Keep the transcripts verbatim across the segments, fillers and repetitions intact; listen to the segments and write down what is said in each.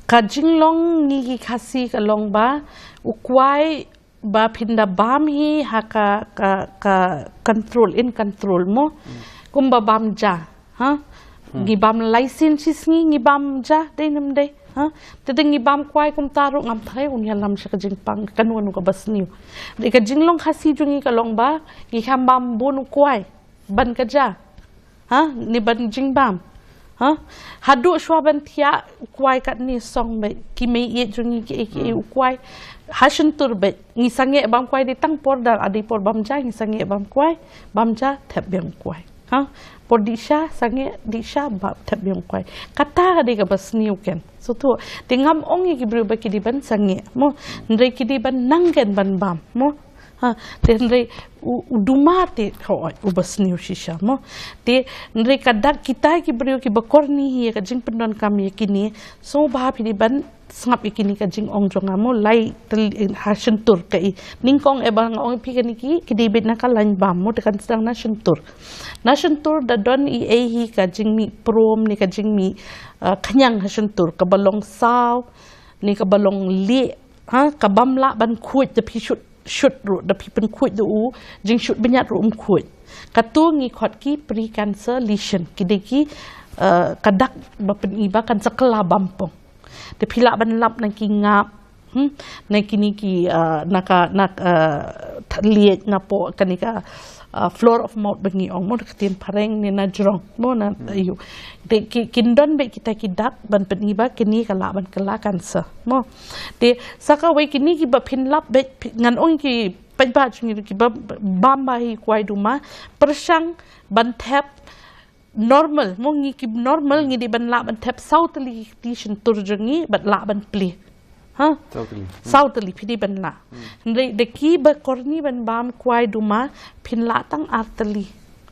Ka jinglong ngi ki Khasi ka long ba u kwai ba phin da bam hi ha ka, ka, ka control, in control mo. Kumba bam ja, ha? Ngi bam lai sien shi sngi, ngi bam ja, dei ne ym dei, ha? Te dei ngi bam kwai kumta ruh, ngam tharai un ïalam sha ka jingpang, kano kano kaba sniew. Dei ka jinglong Khasi jong ngi ka long ba ngi kham bam bun u kwai ban ka ja, ha, ne ban jingbam, ha. Haduh shuwa ban thiah u kwai katne song beit, ki mei ïeit jong ngi ki, ki, u kwai ha shyntur beit. Ngi sangeh bam kwai, dei tang por da la dei por bam ja, ngi sangeh bam kwai, bam ja thep biang u kwai, ha. Por dih sha, sangeh, dih sha, bam, thep biang u kwai. Kata ka dei kaba sniew ken. Sngewthuh. Te ngam ong ïa ki briew ba ki dei ban sangeh mo, hynrei ki dei ban nang ken ban bam mo. Ha, te hynrei u, u duma te, hooid, uba sniew shisha mo. Te hynrei ka dak, kita ki briew kiba korni hi ïa ka jingpyndonkam ïa kine, sngewbha phi dei ban sngap ïa kine ka jingong jong nga mo, lai tylli ha shyntur kaei. Nyngkong eh ba nga ong ïa phi, kane ki, ki dei beit na ka lain bam mo, te kan sdang na shyntur. Na shyntur da don ei ei hi ka jingmih prom ne ka jingmih, uh, khñiang ha shyntur, kaba long saw ne kaba long lieh, ha, kabym lah ban khuid da phi shut shut ruh, da phi pynkhuid da u jingshut bniat ruh um khuid. Katu ngi khot ki precancer lesion, ki dei ki, eh, ka dak ba pyni ba kan sa kylla bam pong. Te phi lah ban lap na ki ngap, hmm, na kine ki, eh, na ka, na, eh, thylliej, na poh kane ka, eh, floor of mouth ba ngi ong mo, da ka ktien phareng, ne na jrong mo, na, aiu. Te ki, kin don beit kita ki dak ban pyni ba kine ka lah ban kylla cancer mo. Te sa kawei, kine kiba phin lap beit, phi-, ngan ong ki paidbah jong ngi kiba bam bha hi kwai duma, pyrshang ban thep normal mo, ngi ki normal ngi dei ban lah ban thep saw tylli ki kti shyntur jong ngi bad lah ban plie. Ha? Saw tylli. Saw tylli phi dei ban lah. Hynrei da kiba korni ban bam kwai duma, phin lah tang ar tylli.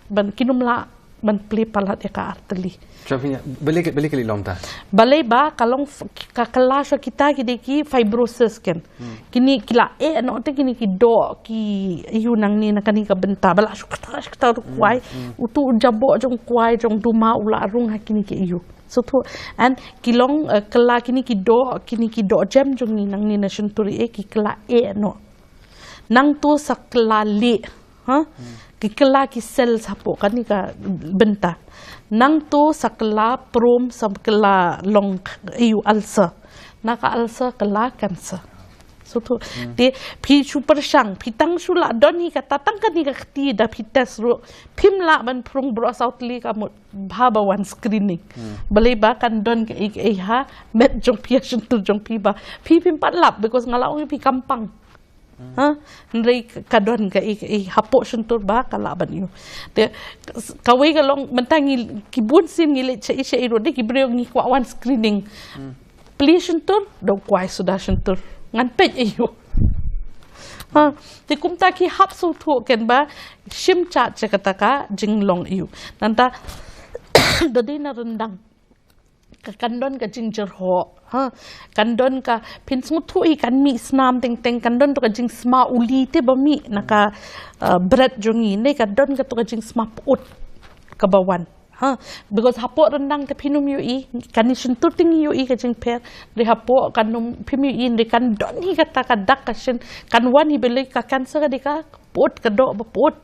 Ban, kin ym lah ban plie palat ïa ka ar tylli. Sha phi ïa, balei, balei ka long ta? Balei ba ka long f-, ka kylla sha kita ki dei ki fibrosis ken. Kine ki la eh noh te, kine ki doh ki ïu nangne na kane ka bynta, ba la shu kata, shu kata u kwai. Utu u jaboh jong kwai jong duma u la rung ha kine ki ïu. Sngewthuh. And ki long, eh, kylla kine ki doh, kine ki doh jem jong ngi nangne na shyntur, eh, ki kylla eh noh. Nangto sa kylla lieh, ha? Ki kylla ki cells hapoh kane ka bynta. Nangto sa kylla prom, sa kylla long ïu ulcer. Na ka ulcer kylla cancer. Sngewthuh. Te phi shu pyrshang, phi tang shu lah don hi kata tang kane ka kti, da phi test ruh phim lah ban phrung baroh saw tylli, ka mut bha ba wan screening. Balei ba kan don kaei kaei ha met jong phi, ha shyntur jong phi ba phi phim pat lap, because nga la ong ïa phi kam pang. Ha? Hynrei ka don kaei kaei hapoh shyntur ba ka lah ban ïoh. Te kawei ka long, mynta ngi, ki bun sien ngi leit shaei shaei ruh, dei ki briew ngi kwah wan screening. Plie shyntur, da u kwai suda shyntur. Ngan peit ïa u. Ha, te kumta ki hap sngewthuh ken ba shim chat sha kata ka jinglong ïa u. Nangta da dei na ryndang, ka kan don ka jingjyrhoh, ha. Kan don ka, phin sngewthuh hi, kan mih snam teng teng, kan don to ka jingsma uli te ba mih na ka, uh, bret jong ngi, ne kan don kato ka jingsma pyut kaba wan. Ha, because hapoh ryndang te phin ym ïohi, kane shyntur te ngi ïohi ka jingpher, hynrei hapoh kan ym, phim ïohi, hynrei kan don hi kata ka dak ka shin, kan wan hi, balei ka cancer ka dei ka pyut, ka doh ba pyut.